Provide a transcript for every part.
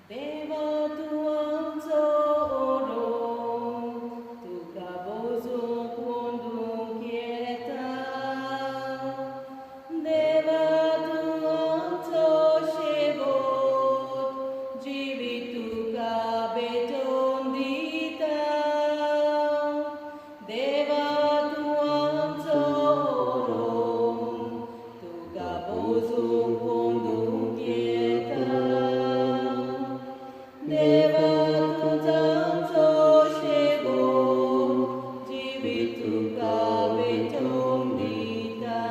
देवा तूं आमचो ओरोम, तुका बोजूंक वंदूंक येता. देवा तूं आमचो शेवट, जिवीत तुका भेटोवन दिता. देवा तूं आमचो ओरोम, तुका बोजूंक वंदूंक येता. देवा तूं आमचो शेवट, जिवीत तुका भेटोवन दिता.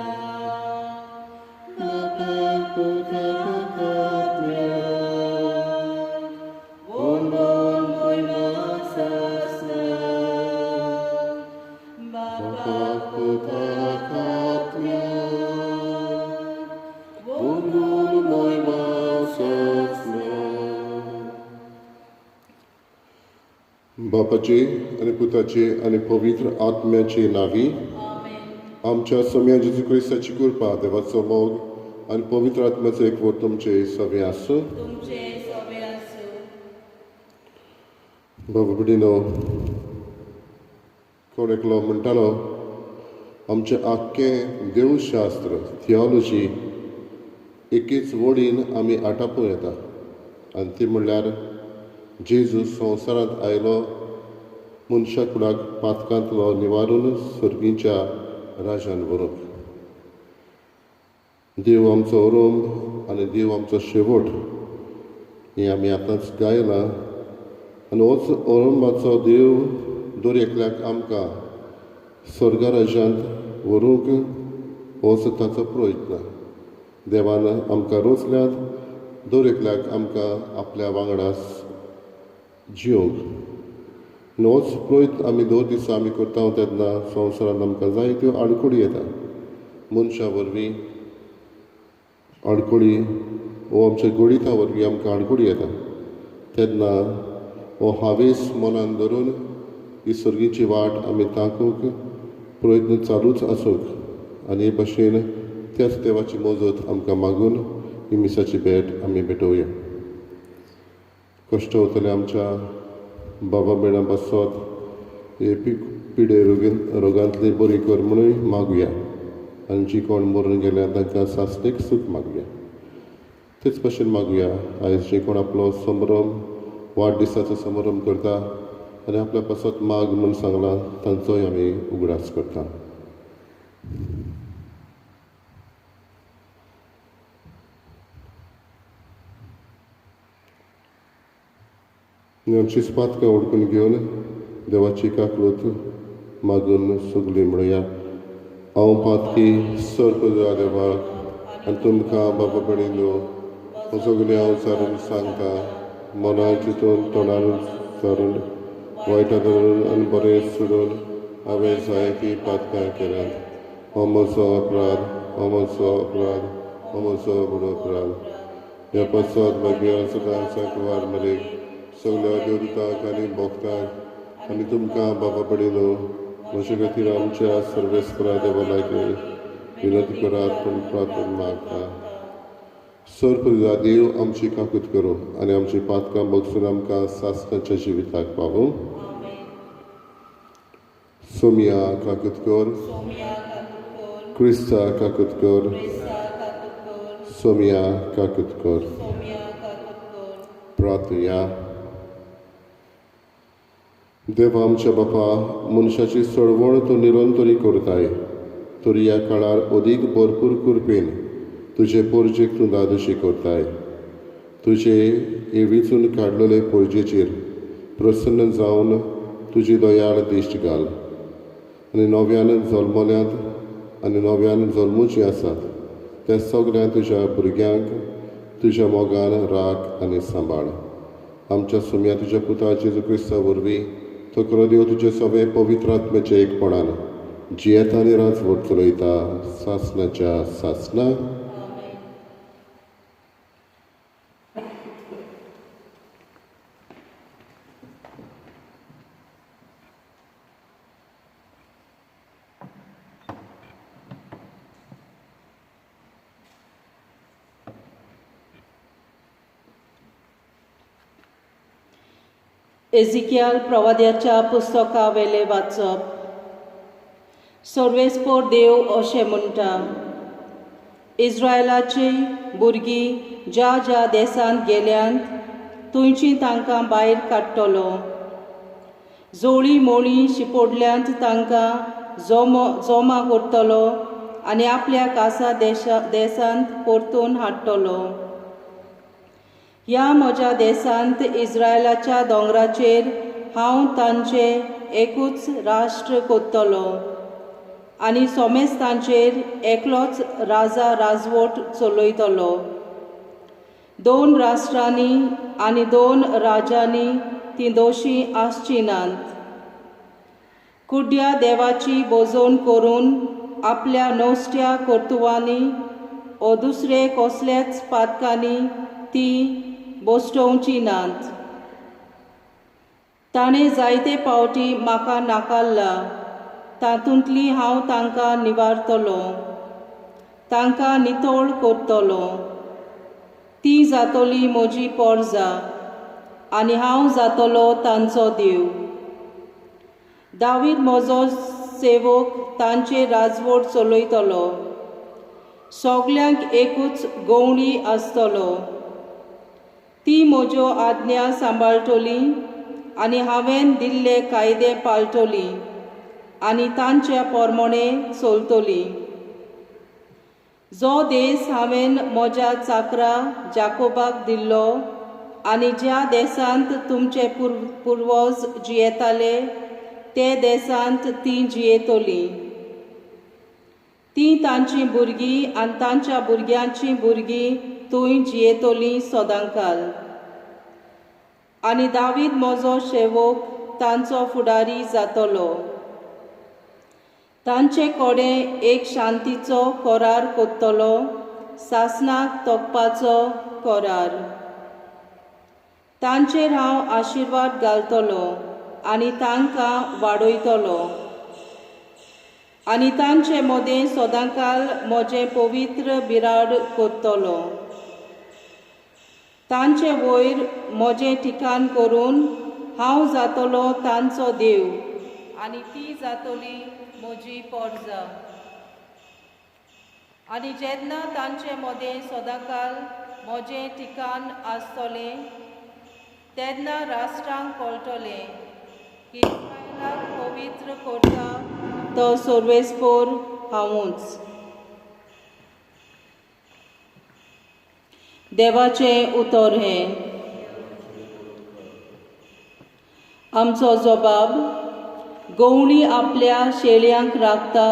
बापा पुताक आत्म्याक वंदन मोयमा सासणाक. बापा पुताक आत्म्याक वंदन मोयमा सासणाक. बापाचे आनी पुताचे आनी पवित्र आत्म्याचे नांवी. आमेन. आमच्या सोम्या जेजू क्रिस्ताची कृपा, देवाचो मोग आनी पवित्र आत्म्याचो एकवट तुमचे सगळें आसूं. तुमचे सगळे आसूं. बाबा भयणीनो, कोण एकलो म्हणटालो, आमचें आख्खें देवशास्त्र, थियोलॉजी एकेच वडीन आमी आटापूं येता, आनी ती म्हणल्यार जेजू संवसारांत आयलो मनशा कुडाक पातकांतलो निवारून सर्गीच्या राजान व्हरूंक. देव आमचो ओरोम आनी देव आमचो शेवट हें आमी आतांच गायलां. आनी होच ओरंबाचो देव दर एकल्याक आमकां स्वर्गा राज्यांत व्हरूंक होच ताचो प्रयत्न. देवान आमकां रोचल्यात दर एकल्याक आमकां आपल्या वांगडा जियोंक. आनी होच प्रयत्न आमी दर दिसा आमी करता तेन्ना संवसारांत आमकां जायत्यो आडखळी येता. मनशां वरवीं आडखळी वो आमच्या गणिता वरवीं आमकां आडखळी येता. तेन्ना हो हावेस मनान धरून ही सर्गीची वाट आमी ताकूंक प्रयत्न चालूच आसूंक, आनी हे भाशेन त्याच देवाची मजत आमकां मागून ही मिसाची भेट आमी भेटोवया. कश्ट वतले आमच्या बाबा भयणां पासत हे पिडे रोगांतली बरी कर म्हणून मागुया, आनी जी कोण मरून गेल्या तांकां सासणीक सूख मागुया. तेच भाशेन मागुया आयज जे कोण आपलो संभ्रम, वाडदिसाचो संभ्रम करता आनी आपल्या पासत माग म्हूण सांगलां तांचोय आमी उगडास करता. आनी आमची पातकां ओडकून घेवन देवाची काकूत मागून सगळीं म्हणया. हांव पातकी सर्प देवाक आनी तुमकां बाबा भयणीनो म्हजो गुन्यांव सारून सांगता, मनान चिंतून तोंडान सारून वायटां धरून आनी बरें सोडून हांवें जायतीं पातकां केल्यांत. हो म्हजो अपराध, हो म्हजो अपराध, हो म्हजो व्हडलो अपराध. ह्या पासत मागीर सदांच कुवार मरेक सगल्या देवदूतांक आनी भक्तांक आनी तुमकां बाबा भयणीनो म्हजे खातीर आमच्या सर्वेस्परा देवा लागीं विनंती करात पूण प्रार्थना मागता. सर्व देव आमची काकूत करूं आनी आमची पातकां बगसून आमकां सासणाच्या जिविताक पावूं. सोमिया काकूत कर, क्रिस्ता काकूत कर, सोमिया काकूत कर. प्रार्थुया. देवा आमच्या बापा, मनशाची सळवण तूं निरंतरी करताय, तरी ह्या काळार अदीक भरपूर कृपेन तुजे पोरजेक तूं दादोशी करताय. तुजे हे वेंचून काडलेले पोरजेचेर प्रसन्न जावन तुजी दयाळ दिश्ट घाल आनी नव्यान जल्मल्यात आनी नव्यान जल्मुचीं आसात त्या सगळ्या तुज्या भुरग्यांक तुज्या मोगान राख आनी सांबाळ. आमच्या सुम्या तुज्या पुता जेजू क्रिस्ता वरवीं तो खरो देव तुजे सगळे पवित्र आत्म्याच्या एकपणान जियेता आनी राजवट चलयता सासणाच्या सासणा. एजिकियल प्रवाद्याच्या पुस्तका वेले वाचप. सर्वेस्पोर देव अशें म्हणटा, इस्रायलाची भुरगीं ज्या ज्या देशांत गेल्यांत थंयची तांकां भायर काडटलो. जोळी मोळी शिपोडल्यांत तांकां जोमो जोमा करतलो आनी आपल्या कासा देशा देशांत परतून हाडटलो. ह्या म्हज्या देशांत इस्रायलाच्या दोंगराचेर हांव तांचे एकूच राष्ट्र करतलो आनी सोमेस्तांचेर एकलोच राजा राजवट चलयतलो. दोन राष्ट्रांनी आनी दोन राजांनी तीं दोशी आसची नात. कुड्ड्या देवाची भोजन करून आपल्या नोस्ट्या कर्तुवांनी ओ दुसरे कसल्याच पातकांनी ती बोस्टोवची नात. ताणें जायते पावटी म्हाका नाकारला, तातूंतली हांव तांकां निवारतलो, तांकां नितळ करतलो. ती जातली म्हजी पोरजा आनी हांव जातलो तांचो देव. दावीद म्हजो सेवक तांचेर राजवट चलयतलो. सगल्यांक एकूच गवणी आसतलो. ती म्हज्यो आज्ञा सांबाळटली आनी हांवें दिल्ले कायदे पाळटली आनी तांच्या पोरमोणे चलतली. जो देश हांवें म्हज्या चाकरा जाकोबाक दिल्लो आनी ज्या देशांत तुमचे पुर्वज जियेताले ते देशांत तीं जियेतलीं. तीं तांचीं भुरगीं आनी तांच्या भुरग्यांचीं भुरगीं थंय जियेतलीं सदांकाल. आनी दावीद म्हजो शेवक तांचो फुडारी जातलो. तांचे कडेन एक शांतीचो करार करतलो, सासणाक तोखपाचो करार. तांचेर हांव आशिर्वाद घालतलो आनी तांकां वाडयतलो आनी तांचे मदें सदांकाल म्हजें पवित्र बिराड करतलो. तांचे वयर म्हजें ठिकाण करून हांव जातलो तांचो देव आनी ती जातली म्हजी पोरजा. आनी जेन्ना तांचे मदें सदांकाल म्हजें ठिकाण आसतलें तेन्ना राष्ट्रांक कळटलें की इस्रायलाक पवित्र करता तो सर्वेस्पोर हांवूच. देवाचें उतर हें. आमचो जबाब. गवणी आपल्या शेळयांक राखता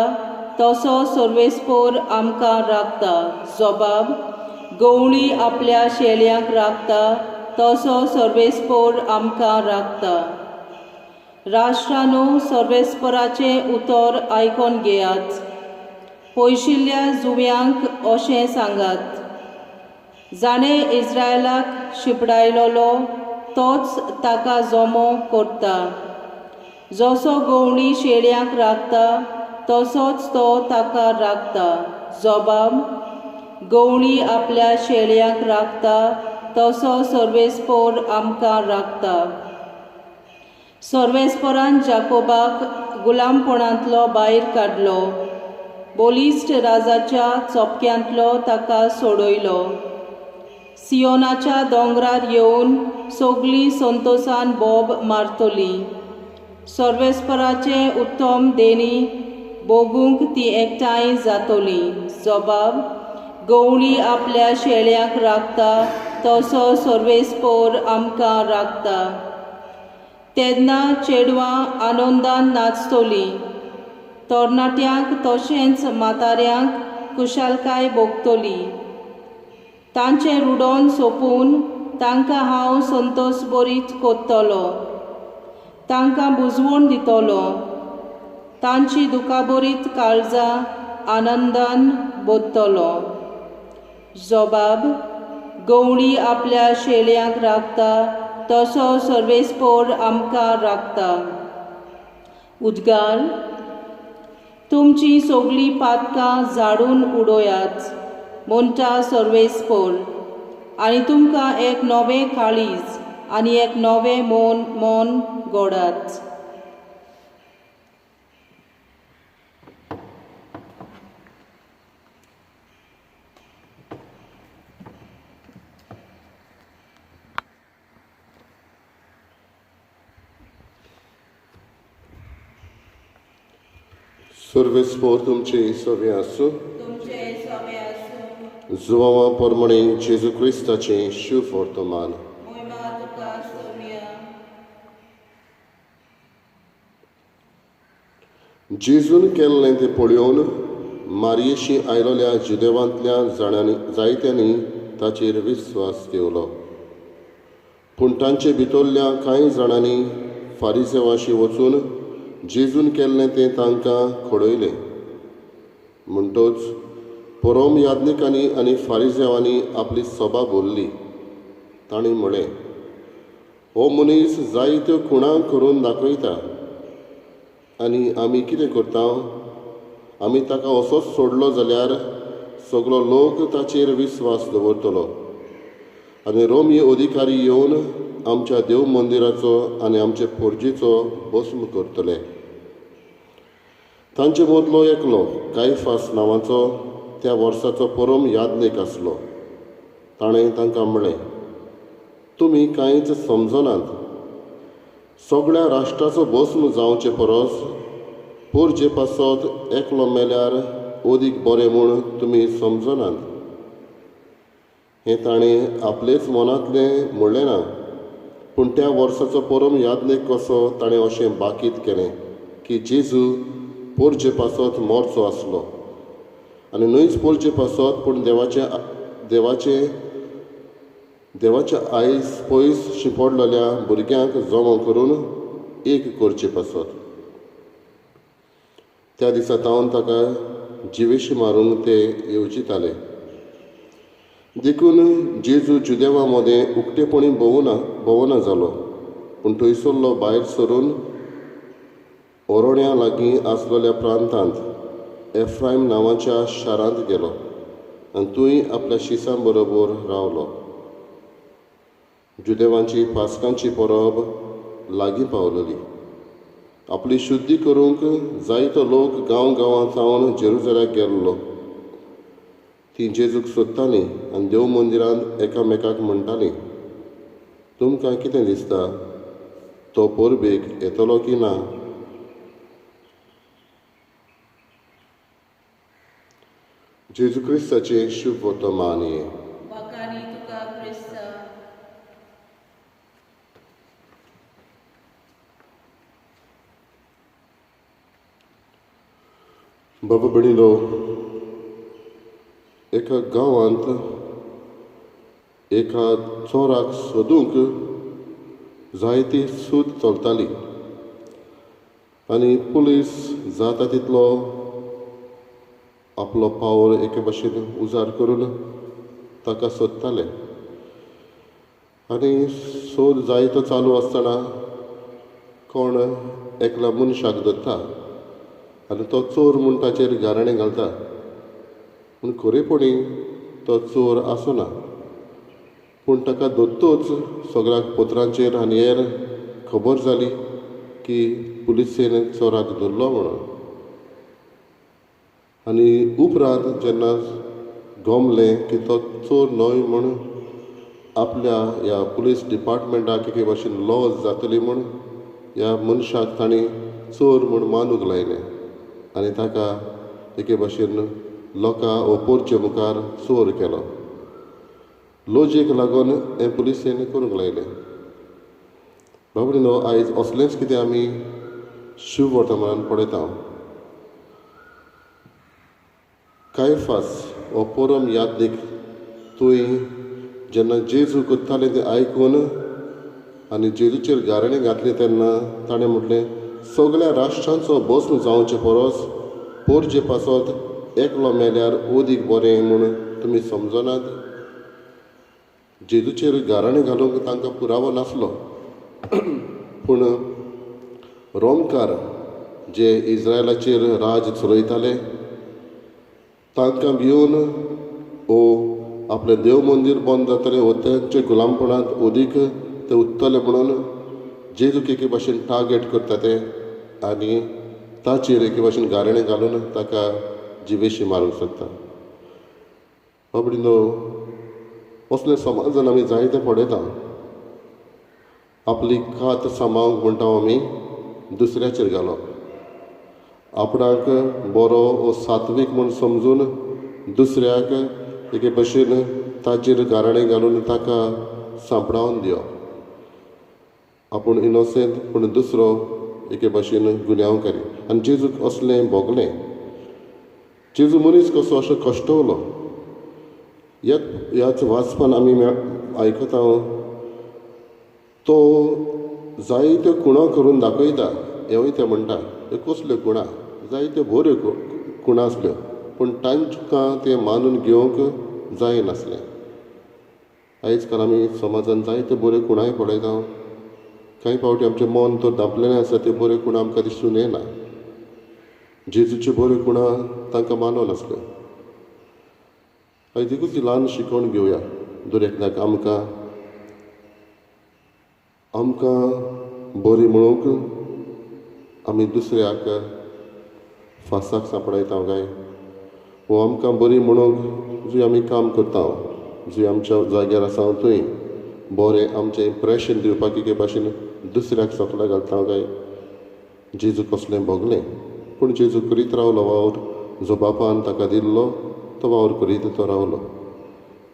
तसो सर्वेस्पोर आमकां राखता. जबाब. गवणी आपल्या शेळयांक राखता तसो सर्वेस्पोर आमकां राखता. राष्ट्रांनो सर्वेस्पराचें उतर आयकोन घेयात. पयशिल्ल्या जुंव्यांक अशें सांगात, जाणें इस्रायलाक शिपडायलोलो तोच ताका जमो करता. जसो गवणी शेळयांक राखता तसोच तो ताका राखता. जबाब. गवणी आपल्या शेळयांक राखता तसो सर्वेस्पोर आमकां राखता. सर्वेस्परान जाकोबाक गुलामपणांतलो भायर काडलो, बलिश्ट राजाच्या चोपक्यांतलो ताका सोडयलो. सियोनाच्या दोंगरार येवन सगळीं संतोसान बोब मारतली. सर्वेस्पराचें उत्तम देणी भोगूंक ती एकठांय जातली. जबाब. गवणी आपल्या शेळयांक राखता तसो सर्वेस्पोर आमकां राखता. तेन्ना चेडवां आनंदान नाचतलीं, तरणाट्यांक तशेंच म्हाताऱ्यांक खुशालकाय भोगतली. तांचें रुडोन सोंपून तांकां हांव संतोश बरीच करतलो, तांकां बुजवण दितलो. तांची दुखाबरीत काळजां आनंदान भरतलो. जबाब. गवणी आपल्या शेळयांक राखता तसो सर्वेस्पोर आमकां राखता. उद्गार. तुमची सगळीं पातकां झाडून उडयात म्हणटा सर्वेस्पोर आनी तुमकां एक नवें काळीज आनी एक नवें मन मन घडात. सर्वेस्पोर तुमचे सवे आसूं. जुवांवा परमणे जेजू क्रिस्ताचें शुभ वर्तमान. जेजून केल्लें तें पळोवन मारयेशी आयलोल्या जुदेवांतल्या जाणांनी जायत्यांनी ताचेर विस्वास दवरलो. पूण तांचे भितरल्या कांय जाणांनी फारिसेवाशी वचून जेजून केल्लें तें तांकां खडयलें. म्हणटच परम याज्ञिकांनी आनी फारिजेवांनी आपली सभा भरली. तांणी म्हळें, हो मनीस जायत्यो खुणां करून दाखयता आनी आमी कितें करता? आमी ताका असोच सोडलो जाल्यार सगलो लोक ताचेर विस्वास दवरतलो आनी रोमी अधिकारी येवन आमच्या देव मंदिराचो आनी आमचे पोरजेचो भस्म करतले. तांचे मदलो एकलो कायफास नांवाचो त्या वर्साचो परम याज्ञीक आसलो. ताणें तांकां म्हळें, तुमी कांयच समजनात. सगळ्या राष्ट्राचो भस्म जावचे परस पोरजे पासत एकलो मेल्यार अदीक बरें म्हूण तुमी समजनात. हें ताणें आपलेच मनांतलें म्हणलें ना, पूण त्या वर्साचो परम याज्ञीक कसो ताणें अशें बाकीत केलें की जेजू पोरजे पासत मरचो आसलो आनी न्हयच पोरजे पासत पूण देवाचे देवाचे देवाच्या आयज पयस शिंपडलेल्या भुरग्यांक जमो करून एक करचे पासत. त्या दिसा तावन ताका जिवेशी मारूंक ते येवजिताले. देखून जेजू जुदेवा मदें उक्तेपणी भोंवना जालो, पूण थंयसरलो भायर सरून ओरोण्या लागीं आसलेल्या प्रांतांत एफ्रायम नांवाच्या शारांत गेलो आनी थंय आपल्या शिसां बरोबर रावलो. जुदेवांची पास्कांची परब लागीं पावलेली. आपली शुद्धी करूंक जायतो लोक गांव गांवां सावन जेरुजलाक गेल्लो. ती जेजूक सोदतालीं आनी देव मंदिरांत एकामेकाक म्हणटालीं, तुमकां कितें दिसता, तो परबेक येतलो की ना? जेजू क्रिस्ताचें शुभ वर्तमान. बाबा भयणीलो, एका गांवांत एका चोराक सोदूंक जायती सूत चलताली आनी पुलीस जाता तितलो आपलो पावर एके भाशेन उजार करून ताका सोदताले. आनी सोद जायतो चालू आसतना कोण एकल्या मनशाक धरता आनी तो चोर म्हूण ताचेर गाराणें घालता, पूण खरेपणी तो चोर आसना. पूण ताका धरतोच सगळ्याक पत्रांचेर आनी हेर खबर जाली की पुलिसेन चोराक धरलो म्हणून. आनी उपरांत जेन्ना गमलें की तो चोर न्हय म्हूण आपल्या ह्या पुलीस डिपार्टमेंटाक एके भाशेन लॉस जातली म्हूण ह्या मनशाक तांणी चोर म्हूण मानूंक लायलें आनी ताका एके भाशेन लोकां ओपोरचे मुखार चोर केलो. लॉजीक लागून हें पुलिसेन करूंक लायलें. बाबडीनो, आयज असलेंच कितें आमी शुभ वर्तमानान पळयता. कायफास हो परम याज्ञीक थंय जेन्ना जेजू करताले तें आयकून आनी जेजूचेर गाराणें घातलें तेन्ना ताणें म्हटलें, सगळ्या राष्ट्रांचो भस्म जावचे परस पोरजे पासत एकलो मेल्यार अदीक बरें म्हूण तुमी समजनात. जेजूचेर गाराणें घालूंक तांकां पुरावो नासलो, पूण रोमकार जे इस्रायलाचेर राज चलयताले तांकां भिवन ओ आपलें देव मंदीर बंद जातलें ओ तांचे गुलामपणांत अदीक ते उत्तले म्हणून जेजूक एके भाशेन टार्गेट करता ते आनी ताचेर एके भाशेन गाराणें घालून ताका जिवेशी मारूंक सोदता. बाबडिनो, असले समाजान आमी जायते पळयता. आपली कात सांबाळूंक म्हणटा आमी दुसऱ्याचेर घालप, आपणाक बरो वो सात्वीक म्हूण समजून दुसऱ्याक एके भशेन ताचेर गाराणें घालून ताका सांपडावन दिवप. आपूण इनोसेंट पूण दुसरो एके भशेन गुन्यांवकारी. आनी जेजूक असलें भोगलें. जेजू मनीस कसो असो कश्टवलो. ह्याच वाचपान आमी आयकता तो जायत्यो खुणो करून दाखयता. हेवूय ते म्हणटा ह्यो कसल्यो खुणा, जायत्यो बऱ्यो खुणा आसल्यो पूण तांकां तें मानून घेवंक जायनासलें. आयज काल आमी समाजान जायत्यो बऱ्यो खुणाय पळयता. कांय फावटी आमचें मन तर धांपलेलें आसा, त्यो बऱ्यो खुणा आमकां दिसून येना. जेजूच्यो बऱ्यो खुणा तांकां मानवनासल्यो. आयज एकूच ल्हान शिकवण घेवया दर एकल्याक. आमकां आमकां बरी म्हणूंक आमी दुसऱ्याक फासाक सांपडायता काय, वो आमकां बरी म्हणूंक जी आमी काम करता, जी आमच्या जाग्यार आसा थंय बरें आमचें इम्प्रेशन दिवपाक एके भाशेन दुसऱ्याक सकला घालता काय. जेजू कसलें भोगलें पूण जेजू करीत रावलो वावर. जो बापान ताका दिल्लो तो वावर करीत तो रावलो.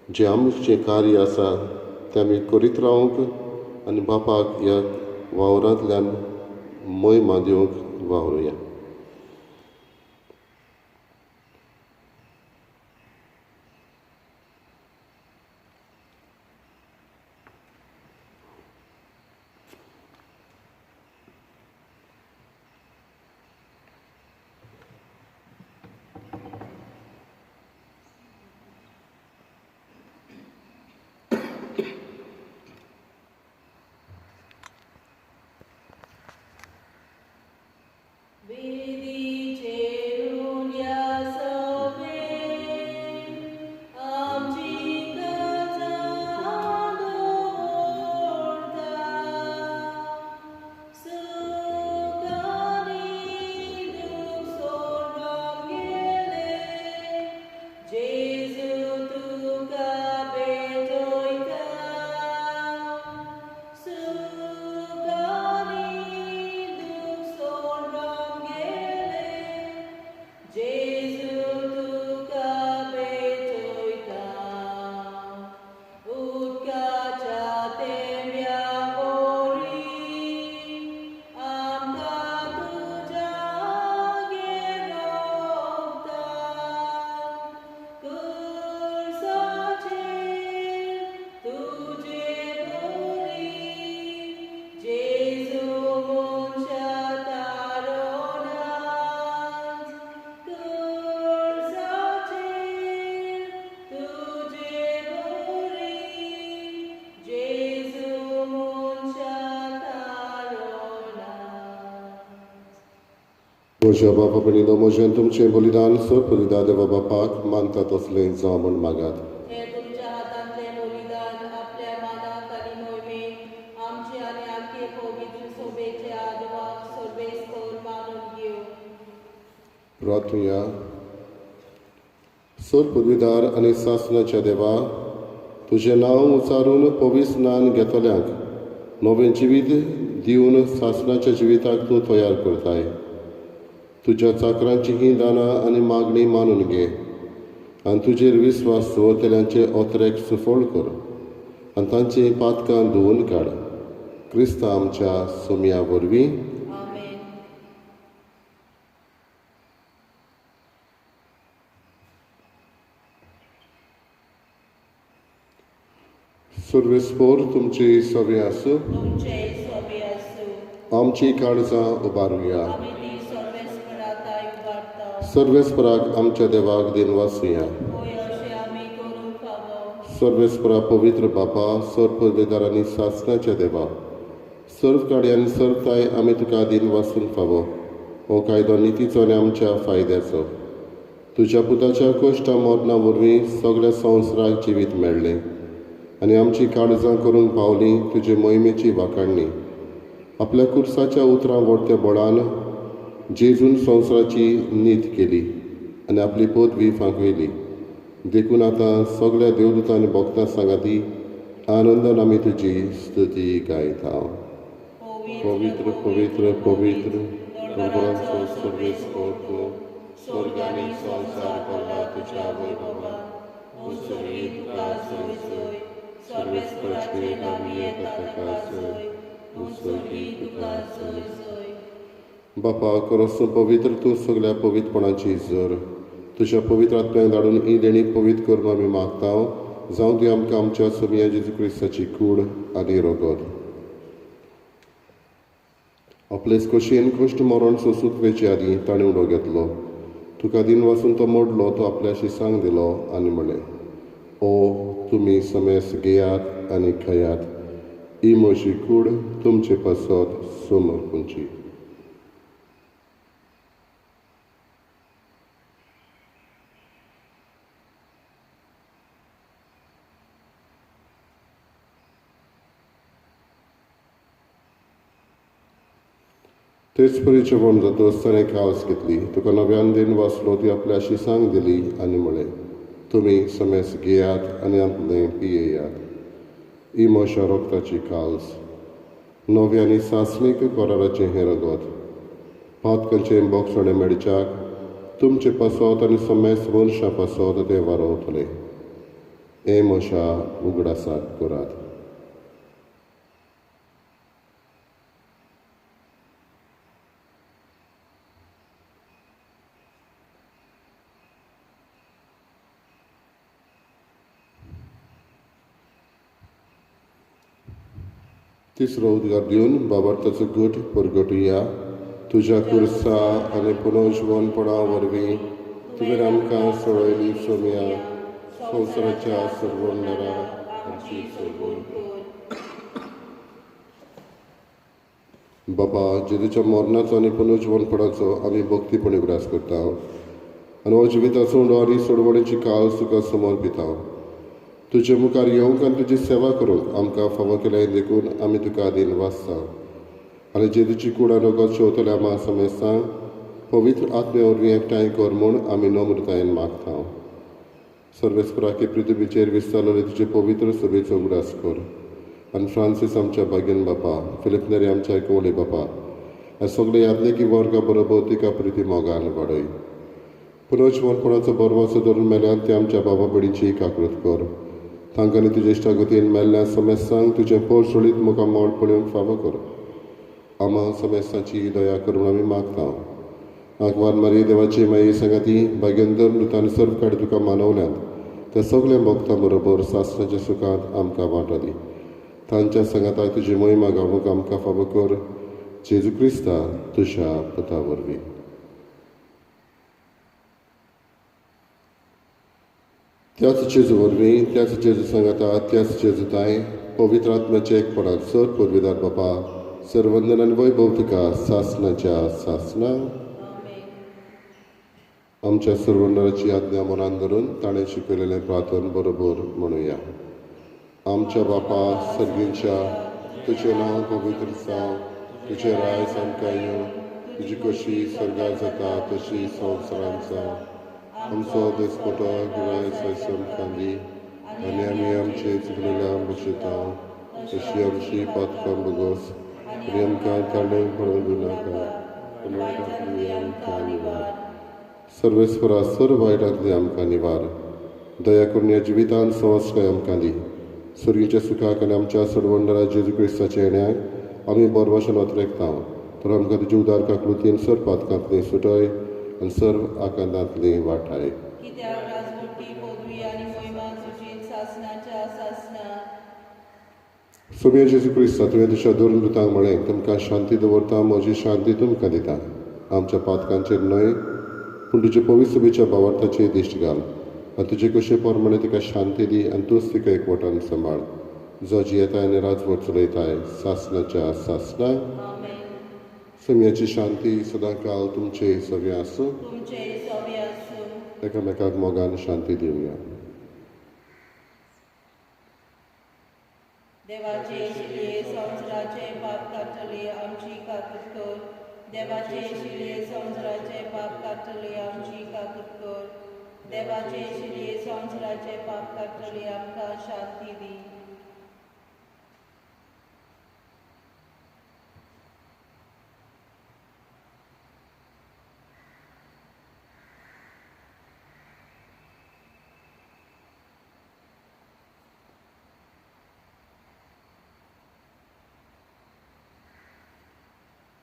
जें आमचें कार्य आसा तें आमी करीत रावंक आनी बापाक ह्या वावरांतल्यान मोहिमा दिवंक वावरुया. म्हज्या बापा भयणीनो, म्हजें तुमचें बलिदान सर बलिदान देवा बापाक मानता तसलें जावं म्हूण मागात. हें तुमच्या हातांतलें बलिदान आपल्या मानाक आनी मोहिमेक आमचे आनी आख्खे पवित्र सोबेचे आदवाक सर्वेस्पर मानून घेवं. प्रार्थुया. सर पदवीदार आनी सासणाच्या देवा, तुजें नांव उचारून पवित्र स्नान घेतल्यांक नवें जिवीत दिवन सासणाच्या जिविताक तूं तयार करताय. तुज्या चाकरांची ही दानां आनी मागणी मानून घे आनी तुजेर विस्वास दवरतल्यांचे ओतरेक सुफळ कर आनी तांची पातकां धुवून काड. क्रिस्ता आमच्या सोमया वरवीं. सर्वेस्पोर तुमची सवे आसूं. आमची काळजां उबारुया. सर्वेस्पराक आमच्या देवाक दिनवासुया. सर्वेस्परा पवित्र बापा, सर्व पदवेदार आनी सासणाच्या देवा, सर्व काडी आनी सर्व ताय आमी तुका दिनवासूंक फावो. हो कायदो नितीचो आनी आमच्या फायद्याचो. तुज्या पुताच्या कश्टा मरणा वरवीं सगळ्या संवसाराक जिवीत मेळ्ळें. आनी आमची काळजां करूंक पावली तुजे मोहिमेची वाखाणणी. आपल्या कुर्साच्या उतरां व्हडत्या बळान जेजून संवसाराची नीत केली आनी आपली पदवी फांकयली. देखून आतां सगळ्या देवदूतां आनी भक्तां सांगाती आनंदान आमी तुजी स्तुती गायता. पवित्र पवित्र पवित्र दोंगरांचो सर्वेस्पर तूं, स्वर्ग आनी संवसार भरला तुज्या वैभवान. उत्सर्गी तुका जय जय, सर्वेस्पराचे नांवी येता ताका जय, उत्सर्गी तुका जय जय. बापा, खरोच तूं पवित्र, तूं सगळ्या पवित्रपणाची जर. तुज्या पवित्र आत्म्याक धाडून ही देणी पवित्र करून आमी मागता, जावं ती आमकां आमच्या सोमया जेजू क्रिस्ताची कूड आनी रगत. आपलेच खोशयेन कश्ट मरण सोंसूंक वेचे आदीं ताणें उडो घेतलो. तुका दिन वासून तो मोडलो, तो आपल्या शिसांक दिलो आनी म्हणलें, ओ तुमी समेस घेयात आनी खायात, ही म्हजी कूड तुमचे पासत समर्पूंची. तेच परी जेवण जातकच ताणें कावस घेतली, तुका नव्यान दिन वाचलो, ती आपल्या शिसांक दिली आनी म्हणलें, तुमी समेस घेयात आनी आपलें पियेयात, ही म्हज्या रगताची काल्स, नवी आनी सासणीक कराराचें हें रगत, पातकांचें बोगसणें मेळच्याक तुमचे पासत आनी समेस मनशां पासत तें वारोवतलें. हें म्हज्या उगडासाक करात. तिसरो उद्गार दिवन बाबार्थाचो गूट परगटुया. तुज्या कुर्सा आनी पुनर्जिवनपणा वरवीं तुवें आमकां सोडयली सोमया, संवसाराच्या सर्वोन्नरा आमची सोडवण कर. बाबा, जेजूच्या मरणाचो आनी पुनर्जिवनपणाचो आमी भक्तीपणी उगडास करता आनी हो जिविताचो उंडो आनी सोडवणेची काळ तुका समर्पिता. तुजे मुखार येवंक आनी तुजी सेवा करूंक आमकां फावो केलें देखून आमी तुका आदीन वाचता. आनी जेजूची कूड आनी रगत शेवतल्या आमा समेस्तांक पवित्र आत्म्या वरवीं एकठांय कर म्हूण आमी नम्रतायेन मागता. सर्वेस्पराके पृथ्वीचेर विस्तारलेले तुजे पवित्र सभेचो उगडास कर आनी फ्रांसीस आमच्या भाग्यन बापा, फिलीप नेरी आमच्या कुंवळे बापा, ह्या सगळे यादलेकी वर्गा बरोबर तिका प्रिती मोगान वाडय. पुनर्जिवनपणाचो बरवासो धरून मेल्यान ते आमच्या बाबा भयणीची काकृत कर. तांकां तुज्या इश्टागतीन मेल्ल्या समेस्तांक तुजें पोरसोळीत मुखामळ पळोवंक फावो कर. आमा समेस्तांची दया करून आमी मागता. आंकवार मारी देवाची माई सांगाती भाग्यंतर मृतान सर्व काड तुका मानवल्यांत त्या सगल्या भक्तां बरोबर सासणाच्या सुखांत आमकां वांटो दी. तांच्या सांगाताक तुजी मोहिमा गावूंक आमकां फावो कर. जेजू क्रिस्ता तुज्या पुता वरवीं. त्याच जेजू वरवीं, त्याच जेजू सांगाता, त्याच जेजू ताय पवित्र आत्म्याचे एकपणात सर पुर्विदार बापा, सर्वंदन आनी वैभव तुका सासणाच्या सासणा. आमच्या सर्वंदनाची आज्ञा मनान धरून ताणें शिकयलेलें प्रार्थन बरोबर म्हणुया. आमच्या बापा सर्गींच्या, तुजें नांव पवित्र जावं, तुजें राज आमकां येवं, तुजी कशी स्वर्गार जाता तशी संवसारांत जावं. आमचो दिसपटो गिरायस आमकां दी आनी आमी आमचे चुकलेल्या बशयता तशी आमची पातकां भोगोस आनी आमकां ताणें पडून दिवनाका, पूण आमकां निवार. सर्वेस्परा सर्व वायटांतली आमकां निवार. दया करून ह्या जिवितान संवसार आमकां दी. सर्गीच्या सुखाक आनी आमच्या सोडवणदारा जेजू क्रिस्ताच्या येण्याक आमी बरवाशन अत्रेकता. तर आमकां तुजी उदार काकृतीन सर्व पातकांतली सुटय आनी सर्व आकांतांतली वाटाय. कित्याक राजवटी पदवी आनी मोहिमा तुजी सासणाच्या सासणा. सोमया जेजू क्रिस्ता, तुवें तुज्या दोन दुतांक म्हळें, तुमकां शांती दवरता, म्हजी शांती तुमकां दिता. आमच्या पातकांचेर न्हय पूण तुजे पवित्र सभेच्या भावार्थाचेर दिश्ट घाल आनी तुजे कशे प्रमाणे तिका शांती दी आनी तूंच तिका एकवटान सांबाळ, जो जियेताय आनी राजवट चलयताय सासणाच्या सासणा. सोमयाची शांती सदांकाल तुमचे सगळे आसूं. एकामेकाक मोगान शांती दिवया. देवाचे शिले संवसाराचे पाप काडटले आमची काकूत कर. देवाचे शिले संवसाराचे पाप काडटले आमची काकूत कर. देवाचे शिले संवसाराचे पाप काडटले आमकां शांती दी.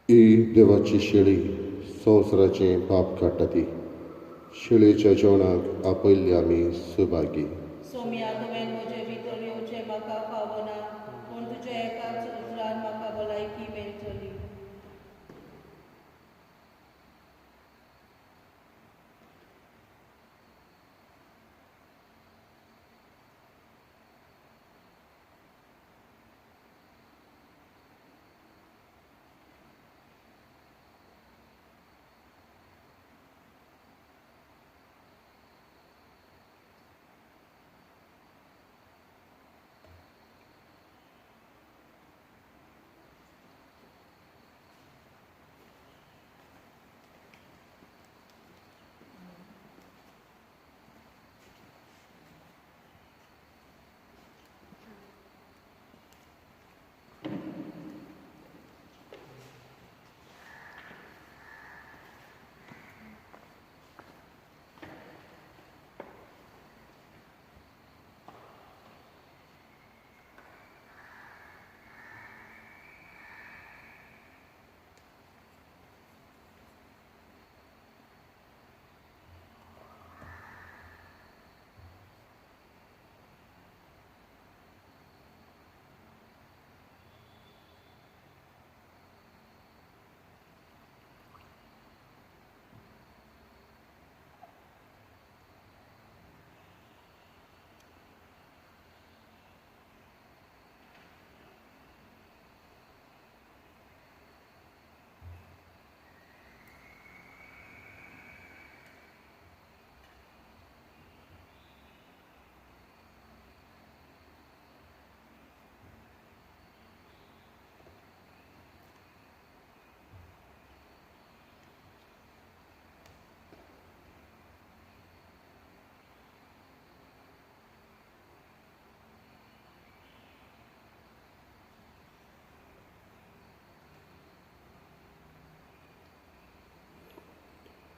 ही देवाची शेळी संवसाराचें पाप काडटा ती शेळयेच्या जेवणाक आपयल्ली आमी सभागी. सोम्या, तुवें म्हजे भितर येवचें म्हाका फावना, पूण तुज्या एकाच उतरान म्हाका भलायकी मेळटली.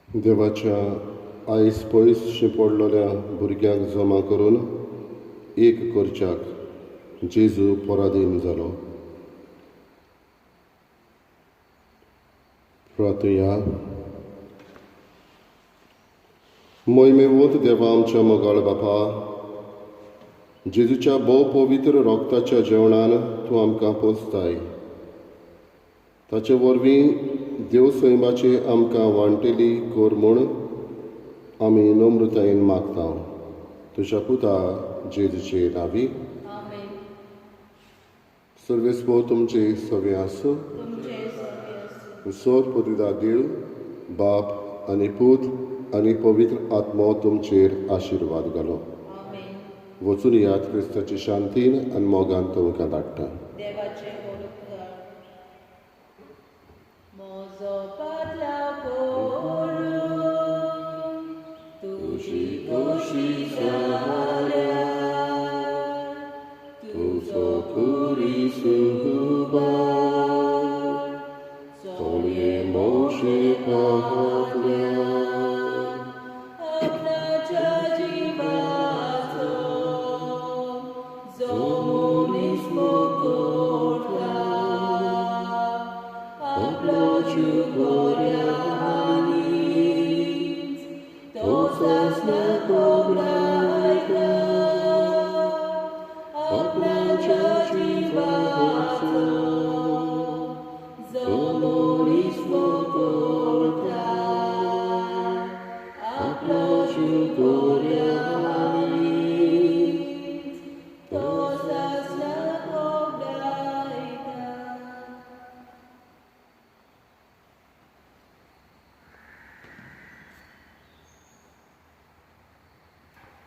देवाच्या आयस पयस शिंपडलेल्या भुरग्यांक जमा करून एक करच्याक जेजू पराधीन जालो. प्रार्थुया. मोहिमेवंत देवा आमच्या मोगाळ बापा, जेजूच्या भोव पवित्र रोगताच्या जेवणान तूं आमकां पोसताय. ताचे वरवीं देव सैमाची आमकां वांटेली कर म्हूण आमी नम्रतायेन मागता. तुज्या पुता जेजूचे नांवी. सर्वेस्पर तुमचे सगळे आसूं. सर पवित्र देव बाप आनी पूत आनी पवित्र आत्मो तुमचेर आशिर्वाद घालो. वचून याद क्रिस्ताची शांतीन आनी मोगान तुमकां धाडटा. तुजो खुरीस.